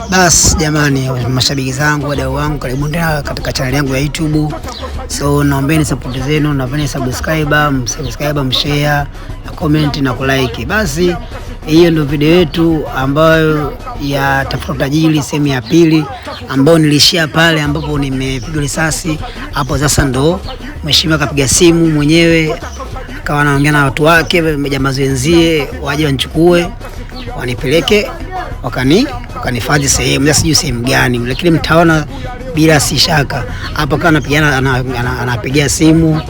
Bas jamani, mashabiki zangu, wadau wangu, karibuni tena katika chaneli yangu ya YouTube. So naombeni support zenu, naombeni subscribe, msubscribe, mshare na comment na kulike. Basi hiyo ndio video yetu ambayo ya Tafuta Utajiri sehemu ya pili, ambayo nilishia pale ambapo nimepigwa risasi. Hapo sasa ndo mheshimiwa akapiga simu mwenyewe akawa anaongea na watu wake, jamaa wenzie waje wanichukue wanipeleke wakanihifadhi sehemu, sasa sijui sehemu gani, lakini mtaona bila si shaka. Hapo kama anapigana anapigia simu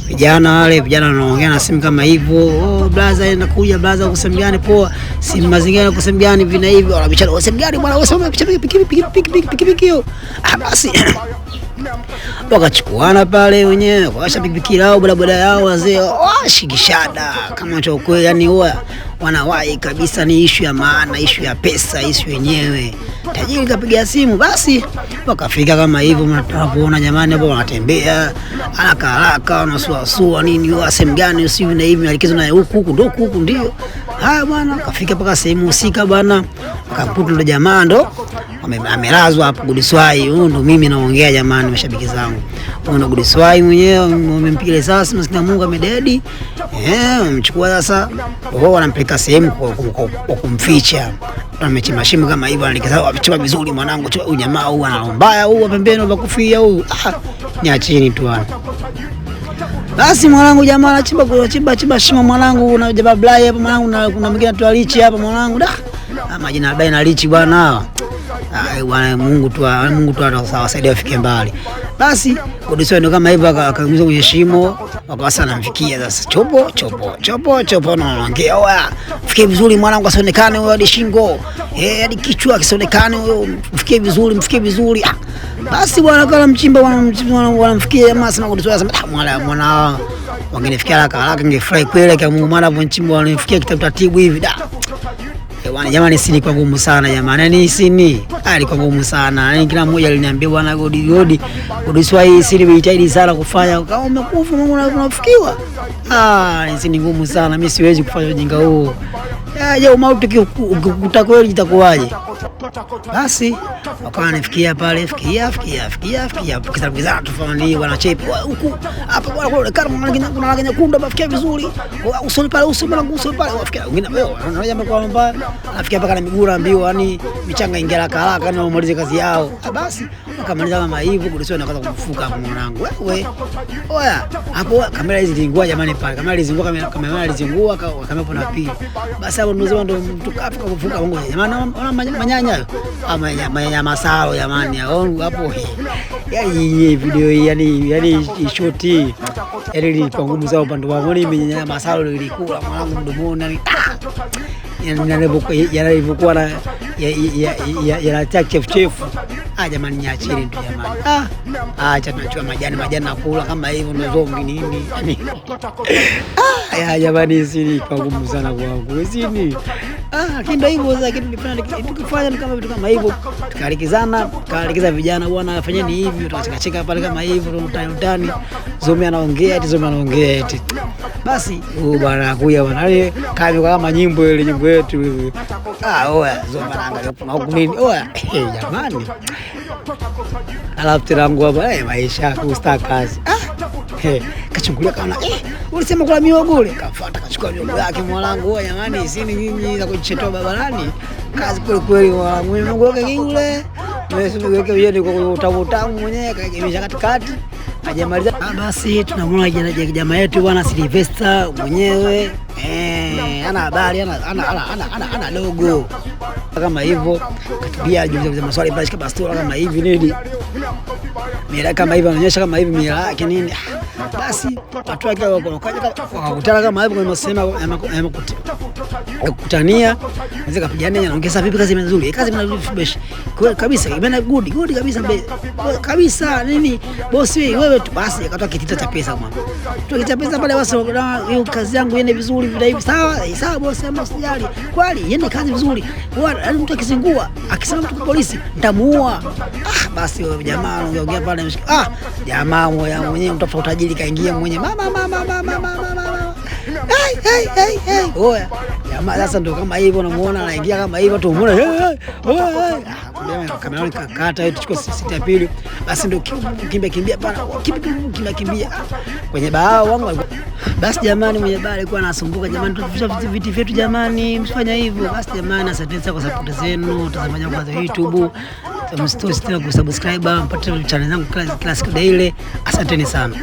vijana wale, vijana wanaongea na simu kama hivyo, oh brother, nakuja brother, uko sehemu gani? Poa, simu mazingira uko sehemu gani? Vina hivi wanabishana, uko sehemu gani bwana, wewe sema piki piki piki piki piki piki hiyo. Ah, basi wakachukuana pale wenyewe wakawasha pikipiki lao bodaboda yao, wazee washikishada kama cha ukweli, yani huwa wanawahi kabisa. Ni ishu ya maana, ishu ya pesa, ishu yenyewe. Tajiri kapiga simu, basi wakafika kama hivyo mnapoona jamani, hapo wanatembea haraka haraka, wanasuasua nini, wa sehemu gani, usivi na hivi, maelekezo na huku huku ndo huku ndio haya bwana. Kafika mpaka sehemu husika bwana, wakakuta ndo jamaa ndo amelazwa hapo Gudiswai. Huyu ndo mimi naongea jamani, mashabiki zangu, huyu ndo Gudiswai mwenyewe, wamempiga risasi, maskini Mungu amededi. Wamemchukua sasa, wao wanampeleka sehemu kwa kumficha, wamechimba shimo kama hivyo, anaelekeza wamechimba vizuri, mwanangu, huyu jamaa huyu ana mbaya, huyu pembeni wa kufia huyu. Ah, niacheni tu bwana. Basi mwanangu, jamaa anachimba chimba chimba shimo mwanangu, kuna jamaa Blai hapa mwanangu, na kuna mwingine anaitwa Lichi hapa mwanangu. Da, majina Blai na Lichi bwana. Ah, bwana Mungu tu, Mungu tu atawasaidia wafike mbali. Basi Gudiswai ndo kama hivyo akaingizwa kwenye shimo, wakawasa anamfikia sasa, chopo chopo chopo chopo, na wanaongea oya, mfikie vizuri mwanangu, asionekane huyo hadi shingo, eh, hadi kichwa kisionekane huyo, mfikie vizuri, mfikie vizuri. Ah, basi bwana kala mchimba wanamfikia jamaa, sema Gudiswai sema ah, mwana mwana wangenifikia haraka haraka ningefurahi kweli, kwa Mungu mwana hapo mchimba wananifikia kitaratibu hivi da. Bwana jamani, sini kwa ngumu sana jamani, yani sini alikuwa ngumu sana, yani kila mmoja aliniambia bwana Godi Godi Gudiswai sini umejitahidi sana kufanya, kama umekufa Mungu unafikiwa. Ah, ni sini ngumu sana, mimi siwezi kufanya ujinga huo. Je, umauti ukikukuta kweli itakuwaje? Basi wakawa wanafikia pale, fikia fikia fikia fikia, kizana tufanye bwana chepi huku hapa bwana, kuna kuna rangi nyekundu hapa, fikia vizuri usoni pale, usoni pale, usoni pale, wafikia wengine wewe unaona jambo kwa mbaya, anafikia mpaka na miguu ambiwa, yani michanga ingia haraka haraka na wamalize kazi yao. Basi wakamaliza kama hivyo, Gudiswai anaanza kumfuka hapo mwanangu, wewe oya hapo, kamera hizi zilingua jamani, pale kamera ilizingua, kamera ilizingua, kamera hapo na pili. Basi hapo ndio ndio mtu kafika kufuka Mungu jamani, ona manyanya hayo ama manyanya masalo jamani, hapo yani video hii yani yani shoti yani ilikuwa ngumu sana upande wangu, yani manyanya masalo ilikula mwanangu mdomoni, yani yanalivyokuwa na yanatia chefuchefu. Ah jamani, niacheni tu jamani. Ah, acha tunachukua majani majani nakula kama hivyo ndo zombi nini. Ah ya jamani, sini kwa ngumu sana kwangu. Sini. Ah, kinda hivyo sasa kitu tukifanya kama vitu kama hivyo, tukaelekezana, tukaelekeza vijana bwana, fanyeni hivi, tukacheka pale kama hivyo, utani utani. Zombi anaongea eti zombi anaongea eti. Basi huyu bwana akuja bwana, yani kama nyimbo ile nyimbo yetu. Ah, oya zombi anaangalia huku nini? Oya, jamani. Alafu tena wangu hapa, maisha kusta kazi. Ah, kachungulia kaona, ulisema kula miogo ule. Kafuata kachukua miogo yake mwanangu. Oya jamani, sini nyinyi za kujichetoa barabarani. Kazi kweli kweli mwanangu. Miogo yake yule. Mimi weke yeye kwa utamu utamu mwenyewe kaegemesha katikati. Hajamaliza. Basi tunamuona jamaa yetu bwana Sylvester mwenyewe. Ana habari, ana logo kama hivyo, katubia ajiulize maswali pale, shika bastola kama hivi nini, mira kama hivi anaonyesha kama hivi mira yake nini. Basi watu wake wakakutana kama hivyo kwenye sehemu ya kukutania, anaweza kapigana, anaongeza vipi, kazi nzuri, kazi nzuri kabisa, imeenda good good kabisa kabisa nini bosi wewe tu. Basi akatoa kitita cha pesa mwana, toa kitita cha pesa pale, basi hiyo kazi yangu iende vizuri vile hivi. Sawa sawa bosi, ama usijali, kwani iende kazi vizuri. Mtu akizingua akisema mtu kwa polisi nitamuua. Ah, basi wewe jamaa anaongea pale, ah jamaa mwenyewe mtafuta utajiri kaingia mwenyewe, mama mama mama mama mama. Hey, hey, hey, hey. Oya jamaa, sasa ndo kama hivyo unamuona anaingia kama hivyo tu, unamuona hey, hey, hey. Ah, kamera kakata, tuchukue siti ya pili, basi ndo kimbia kimbia pana kimbia kimbia kwenye baa wangu. Basi jamani, mwenye baa alikuwa anasumbuka, jamani, tutusha viti vyetu jamani, msifanya hivyo. Basi jamani, asante sana kwa support zenu, watazamaji wangu wa YouTube, msitose tena kusubscribe, mpate channel zangu kila siku daily. Asanteni sana.